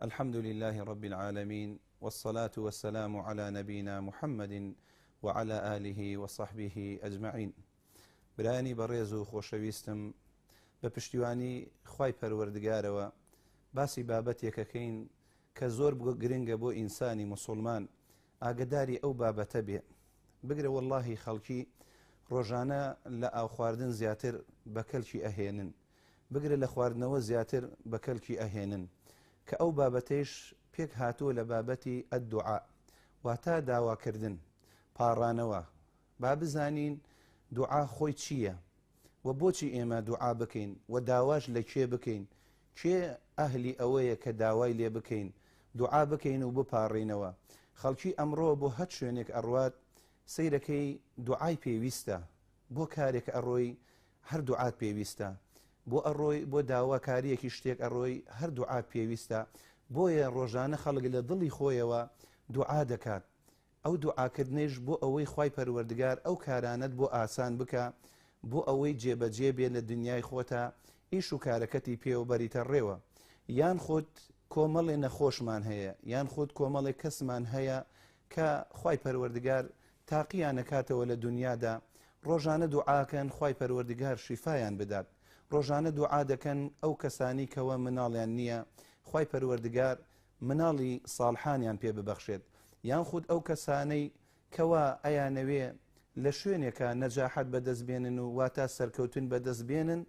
الحمد لله رب العالمین والصلاة والسلام علی نبینا محمد وعلی آله وصحبه اجمعین. برایانی بەڕێز و خۆشەویستم بە پشتیوانی خوای پەروەردگارەوە باسی بابەتێکەکەین کە زۆر گرنگە بۆ ئینسانی موسوڵمان ئاگەداری ئەو بابەتە بێ بگرە وەڵاهی خەڵکی ڕۆژانە لە ئاو خواردن زیاتر بە کەلکی ئەهێنن بگرە لە خواردنەوە زیاتر بە کەلکی ئەهێنن کە ئەو بابەتەیش پێک هاتووە لە بابەتی الدعاء واتا داواکردن پاڕانەوە با بزانین دوعا خۆی چییە و بۆچی ئێمە دوعا بکەین و داواش لە کێ بکەین کێ ئەهلی ئەوەیە کە داوای لێ بکەین دوعا بکەین و بپاڕێینەوە خەڵکی ئەمڕۆ بۆ هەر شوێنێک ئەڕوات سەیرەکەی دوعای پێویستە بۆ کارێک ئەڕۆی هەر دوعات پێویستە بۆ ئەڕۆی بۆ داواکاریەکی شتێک ئەڕۆی هەر دوعات پێویستە بۆیە ڕۆژانە خەڵک لە دڵی خۆیەوە دوعا دەکات ئەو دوعاکردنەیش بۆ ئەوەی خوای پەروەردگار ئەو کارانەت بۆ ئاسان بکا بۆ ئەوەی جێبەجێ بێ لە دنیای خۆتا ئیش و کارەکەتی پێوە بەریتە ڕێوە یان خود کۆمەڵێ نەخۆشمان هەیە یان خود کۆمەڵێ کەسمان هەیە کە خوای پەروەردگار تاقییان ئەکاتەوە لە دنیادا ڕۆژانە دوعاکەن خوای پەروەردگار شیفایان بدات ڕۆژانە دوعا دەکەن ئەو کەسانی کەوە مناڵیان نییە خوای پەروەردگار مناڵی ساڵحانیان پێ ببەخشێت یان خود ئەو کەسانەی کەوا ئەیانەوێ لە شوێنێکا نەجاحەت بەدەست بێنن و واتا سەرکەوتن بەدەست بێنن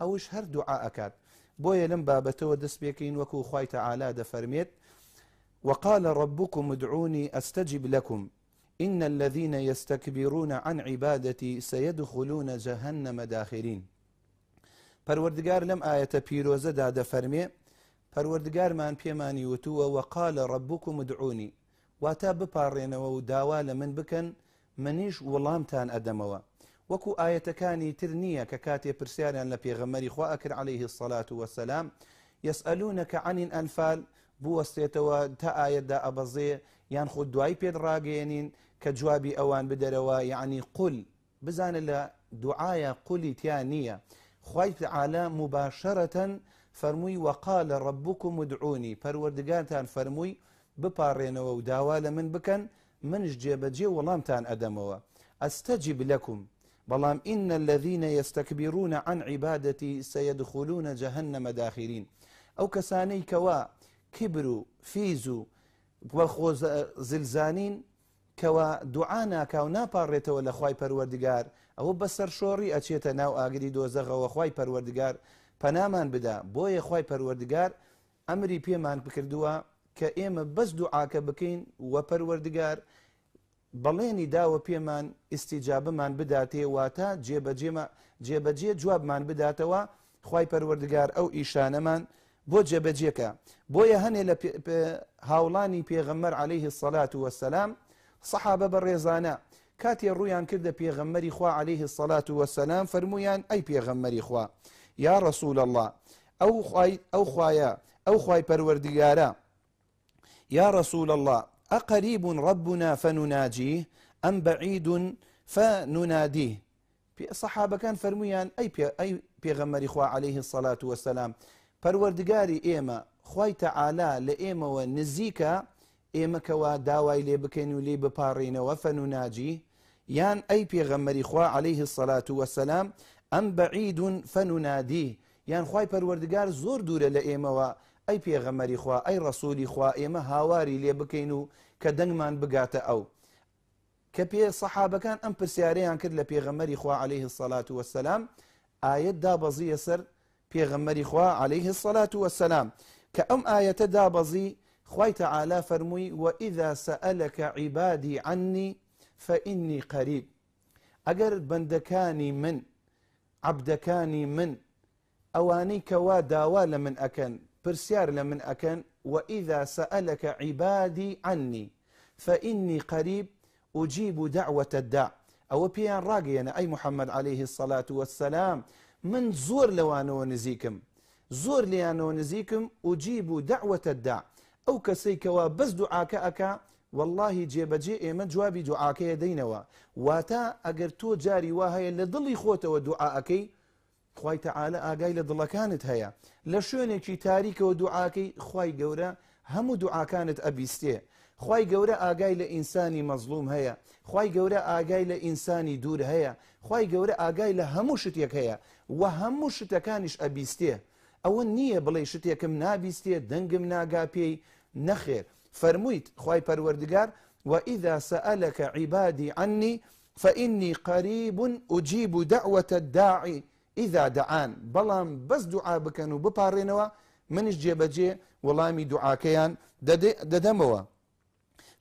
ئەوش هەر دوعا ئەکات بۆیە لەم بابەتەوە دەست پێکەین وەکو خوای تەعالا دەفەرمێت وقال ربكم ادعوني استجب لكم ان الذين يستكبرون عن عبادتي سيدخلون جهنم داخرين پەروەردگار لەم ئایەتە پیرۆزەدا دەفەرمێ پەروەردگارمان پێمانی وتووە، وقال ربکم ادعونی، واتە بپاڕێنەوە و داوا لە من بکەن منیش وڵامتان ئەدەمەوە. وەکو ئایەتەکانی تر نییە کە کاتێ پرسیاریان لە پێغەمبەری خوا ئەکرد علیه الصلوة والسلام یسئلونک عن الانفال بوەستێتەوە تا ئایەت دائەبەزێ یان خود دوایی پێت ڕاگەیەنین کە جوابی ئەوان بدەرەوە یەعنی قل بزانە لە دوعایا قولی تیا نیە خوای تعالی مباشرەتەن فەرمووی وقال ربکم ادعونی پەروەردگارتان فەرمووی بپاڕێنەوە و داوا لە من بکەن منش جێبەجێ وەڵامتان ئەدەمەوە استجب لکم بەڵام ان الذین یستکبرون عن عبادتی سیدخلون جهنم داخرین ئەو کەسانەی کەوا کبر و فیز و بەخۆ زلزانین کەوا دوعا ناکا و ناپاڕێتەوە لە خوای پەروەردگار ئەوە بە سەرشۆڕی ئەچێتە ناو ئاگری دۆزەغەوە خوای پەروەردگار پەنامان بدا بۆیە خوای پەروەردگار ئەمری پێمان کردووە کە ئێمە بەس دوعاکە بکەین وە پەروەردگار بەڵێنی داوە پێمان ئیستیجابەمان بداتێ واتە جێبەجێمە جێبەجێ جوابمان بداتەوە خوای پەروەردگار ئەو ئیشانەمان بۆ جێبەجێکە بۆیە هەنێ لە هاوڵانی پێغەمبەر علیه الصلاة والسلام صحابە بەڕێزانە کاتێ ڕوویان کردە پێغەمبەری خوا علیه الصلاة والسلام فەرموویان ئەی پێغەمبەری خوا یا رسول الله ئەو خوای ئەو خوایە ئەو خوای پەروەردگارە یا رسول الله أقريب ربنا فنناجيه أم بعيد فنناديه سەحابەکان فەرموویان، ئەی ئەی پێغەمبەری خوا علیه الصلوة والسلام، پەروەردگاری ئێمە خوای تەعالا لە ئێمەوە نزیکە، ئێمە کەوا داوای لێ بکەین و لێی بپاڕێینەوە فنناجیه، یان ئەی پێغەمبەری خوا علیه الصلوة والسلام، ئەم بعید فننادیه، یان خوای پەروەردگار زۆر دوورە لە ئێمەوە، ئەی پێغەمبەری خوا، ئەی ڕەسوولی خوا ئێمە هاواری لێ بکەین و کە دەنگمان بگاتە ئەو. کە پێ سەحابەکان ئەم پرسیارەیان کرد لە پێغەمبەری خوا علیه الصلاة والسلام ئایەت دابەزیە سەر پێغەمبەری خوا علیه الصلاة والسلام کە ئەم ئایەتە دابەزی خوای تەعالا فەرمووی وإذا سألك عبادی عني فإني قریب ئەگەر بەندەکانی من عەبدەکانی من ئەوانەی کەوا داوا لە من ئەکەن پرسیار لە من ئەکەن، وإذا سألک عبادی عنی فإنی قریب أجیب دعوة الداع، ئەوە پێیان ڕاگەیەنە ئەی محمد علیه الصلوة والسلام من زۆر لەوانەوە نزیکم زۆر لێیانەوە نزیکم، أجیب دعوة الداع، ئەو کەسەی کەوا بەس دوعاکە ئەکا وەڵاهی جێبەجێ ئێمە جوابی دوعاکەی ئەدەینەوە، واتە ئەگەر تۆ جاری وا هەیە لە دڵی خۆتەوە دوعا ئەکەی خوای تەعالا ئاگای لە دڵەکانت هەیە لە شوێنێکی تاریکەوە دوعاکەی خوای گەورە هەموو دوعاکانت ئەبیستێ. خوای گەورە ئاگای لە ئینسانی مەزڵوم هەیە، خوای گەورە ئاگای لە ئینسانی دوور هەیە، خوای گەورە ئاگای لە هەموو شتێک هەیە وە هەموو شتەکانیش ئەبیستێ. ئەوە نییە بڵێی شتێکم نابیستێ دەنگم ناگا پێی، نەخێر فەرموویت خوای پەروەردگار، وإذا سألک عبادی عنی فإنی قریب أجیب دعوة الداع اذا دعان، بەڵام بەس دوعا بکەن و بپاڕێنەوە منیش جێبەجێ وەڵامی دوعاکەیان دەدەمەوە.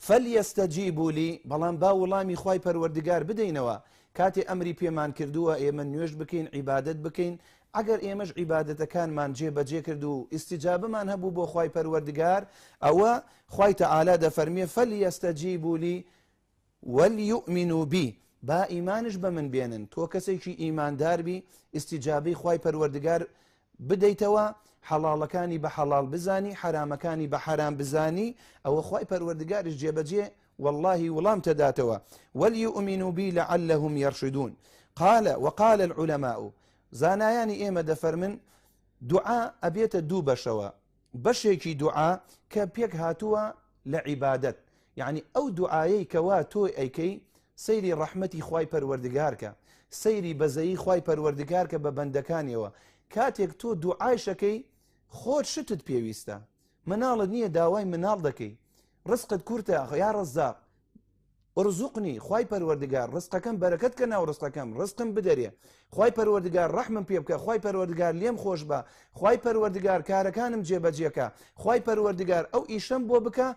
فلیستجیبوا لی، بەڵام با وڵامی خوای پەروەردگار بدەینەوە، کاتێ ئەمری پێمان کردووە ئێمە نوێژ بکەین عیبادەت بکەین، ئەگەر ئێمەش عیبادەتەکانمان جێ بەجێ کرد و ئیستیجابەمان هەبوو بۆ خوای پەروەردگار، ئەوە خوای تەعالا دەفەرموێ فلیستجیبوا لی ولیؤمنوا بی، با ئیمانش بە من بێنن، تۆ کەسێکی ئیماندار بی ئیستیجابەی خوای پەروەردگار بدەیتەوە، حەڵاڵەکانی بە حەڵاڵ بزانی، حەرامەکانی بە حەرام بزانی، ئەوە خوای پەروەردگاریش جێبەجێ واللهی وڵام تەداتەوە. ولیؤمنوا بی لعلهم یرشدون. قال وقال العلماء، زانایانی ئێمە دەفەرمن دوعا ئەبێتە دوو بەشەوە، بەشێکی دوعا کە پێک هاتووە لە عیبادەت، یەعنی ئەو دوعایەی کەوا تۆ ئەیکەی سەیری ڕەحمەتی خوای پەروەردگار کە، سەیری بەزەیی خوای پەروەردگار کە بە بەندەکانیەوە، کاتێک تۆ دوعایش ئەکەی خۆت شتت پێویستە، مناڵت نییە داوای مناڵ دەکەی، ڕزقت کورتە یا ڕەزاق ارزقنی، خوای پەروەردگار ڕزقەکەم بەرەکەت کە ناو ڕزقەکەم، ڕزقم بدەرێ، خوای پەروەردگار ڕەحمم پێ بکە، خوای پەروەردگار لێم خۆش بە، خوای پەروەردگار کارەکانم جێبەجێکە، خوای پەروەردگار ئەو ئیشەم بۆ بکە،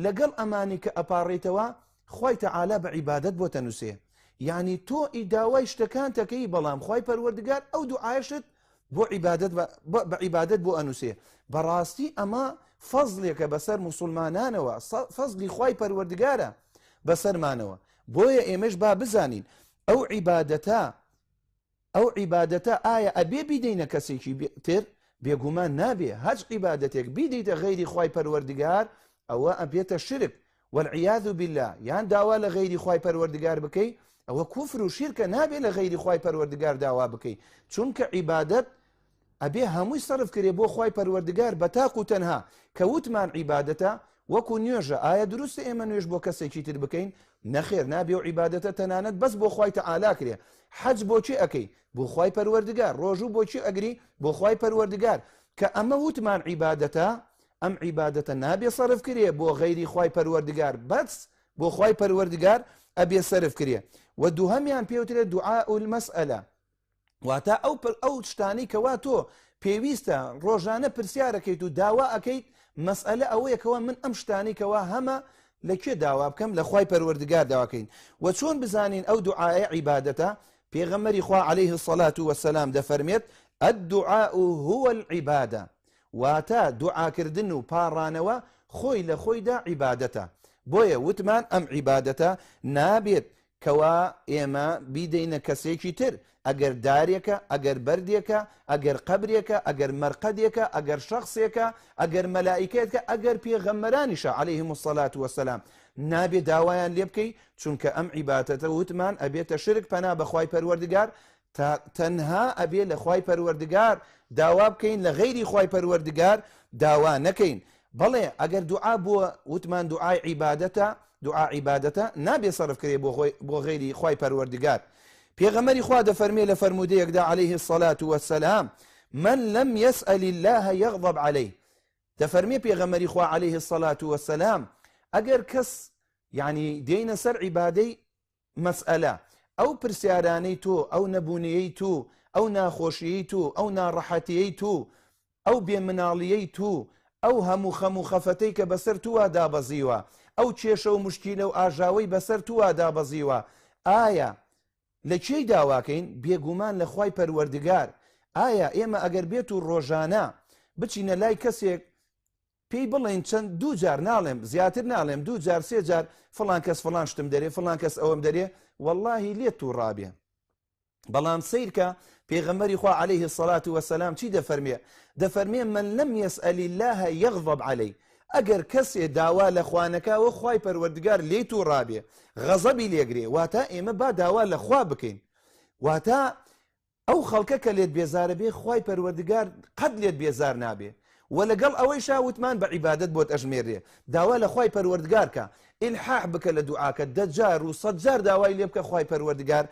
لەگەڵ ئەمانی کە ئەپاڕێیتەوە خوای تەعالا بە عیبادەت بۆ تەنوسێ، یعنی تۆ ئی داوای شتەکان تەکەی بەڵام خوای پەروەردگار ئەو دوعایشت بۆ عیبادەت بە عیبادەت بۆ ئەنووسێ. بەڕاستی ئەمە فەزلێکە بەسەر موسڵمانانەوە، فەزلی خوای پەروەردگارە بەسەرمانەوە. بۆیە ئێمەش با بزانین ئەو عیبادەتە، ئەو عیبادەتە ئایا ئەبێ بیدەینە کەسێکی تر؟ بێگومان نابێ. هەچ عیبادەتێک بیدەیتە غەیری خوای پەروەردگار ئەوە ئەبێتە شرک والعیاذ باللە، یان داوا لە غەیری خوای پەروەردگار بکەی ئەوە کوفر و شیرکە، نابێ لە غەیری خوای پەروەردگار داوا بکەی، چونکە عیبادەت ئەبێ هەمووی سەرف کرێ بۆ خوای پەروەردگار بە تاق و تەنها. کە وتمان عیبادەتە وەکو نوێژە، ئایا دروستە ئێمە نوێژ بۆ کەسێکی تر بکەین؟ نەخێر، نابێ و عیبادەتە تەنانەت بەس بۆ خوای تەعالا کرێ. حەج بۆ کێ ئەکەی؟ بۆ خوای پەروەردگار. ڕۆژوو بۆ کێ ئەگری؟ بۆ خوای پەروەردگار. کە ئەمە وتمان عیبادەتە، ئەم عیبادەتە نابێ سەرف کرێ بۆ غەیری خوای پەروەردگار، بەس بۆ خوای پەروەردگار ئەبێ سەرف کرێ. و دووهەمیان پێوترێ دوعاء المسئلە، واتە ئەو شتانەی کەوا تۆ پێویستە ڕۆژانە پرسیارەکەیت و داوا ئەکەیت، مەسئلە ئەوەیە کەوا من ئەم شتانەی کەوا هەمە لە کوێ داوا بکەم؟ لە خوای پەروەردگار داواکەین. و چۆن بزانین ئەو دوعایە عیبادەتە؟ پێغەمبەری خوا عەلەیه الصلاة والسلام دەفەرمێت الدعاء هو العبادە، واتە دوعاکردن و پاڕانەوە خۆی لە خۆیدا عیبادەتە. بۆیە وتمان ئەم عیبادەتە نابێت کەوا ئێمە بیدەینە کەسێکی تر، ئەگەر دارێکە، ئەگەر بەردێکە، ئەگەر قەبرێکە، ئەگەر مەرقەدێکە، ئەگەر شەخسێکە، ئەگەر مەلائیکەتکە، ئەگەر پێغەمبەرانیشە عەلەیهم الصلاة والسلام، نابێ داوایان لێ بکەی، چونکە ئەم عیبادەتە وتمان ئەبێتە شرک، پەنا بە خوای پەروەردگار، تەنها ئەبێ لە خوای پەروەردگار داوا بکەین، لە غەیری خوای پەروەردگار داوا نەکەین. بەڵێ ئەگەر دوعا بووە وتمان دوعای عیبادەتە، دوعا عیبادەتە نابێ سەرف کرێ بۆ غەیری خوای پەروەردگار. پێغەمبەری خوا دەفەرمێ لە فەرموودەیەکدا عەلەیه الصلاة والسلام من لم يسأل الله يغضب عليه، دەفەرمێ پێغەمبەری خوا عەلەیه الصلاة والسلام ئەگەر کەس یعنی دێینە سەر عیبادەی مەسئەلە، ئەو پرسیارانەی تۆ، ئەو نەبوونیەی تو، ئەو ناخۆشیەی تو، ئەو ناڕەحەتیەی تو، ئەو بێ مناڵیەی تو، ئەو هەموو خەم و خەفەتەی کە بەسەر توا دابەزیوە، ئەو کێشە و موشکیلە و ئاژاوەی بەسەر توا دابەزیوە، ئایا لە کێی داواکەین؟ بێگومان لە خوای پەروەردگار. ئایا ئێمە ئەگەر بێتو ڕۆژانە بچینە لای کەسێک پێی بڵێین چەند دوو جار ناڵێم زیاتر ناڵێم دوو جار سێ جار فڵان کەس فڵان شتم دەرێ فڵان کەس ئەوەم دەرێ واللهی لێت تووڕابێ. بەڵام سەیرکە پێغەمبەری خوا عەلەیه الصلاة والسلام چی دەفەرمێ؟ دەفەرمێ من لم يسأل الله يغضب عليه، ئەگەر کەسێ داوا لە خوا نەکا وە خوای پەروەردگار لێی تووڕابێ غەزەبی لێگرێ. واتە ئێمە با داوا لە خوا بکەین، واتە ئەو خەڵکە کە لێت بێزارە بێ خوای پەروەردگار قەت لێت بێزار نابێ. وە لەگەڵ ئەوەیشا وتمان بە عیبادەت بۆت ئەژمێررێ داوا لە خوای پەروەردگار کە ئیلحاح بکە لە دوعاکەت دە جار و سەد جار داوای لێ بکە خوای پەروەردگار.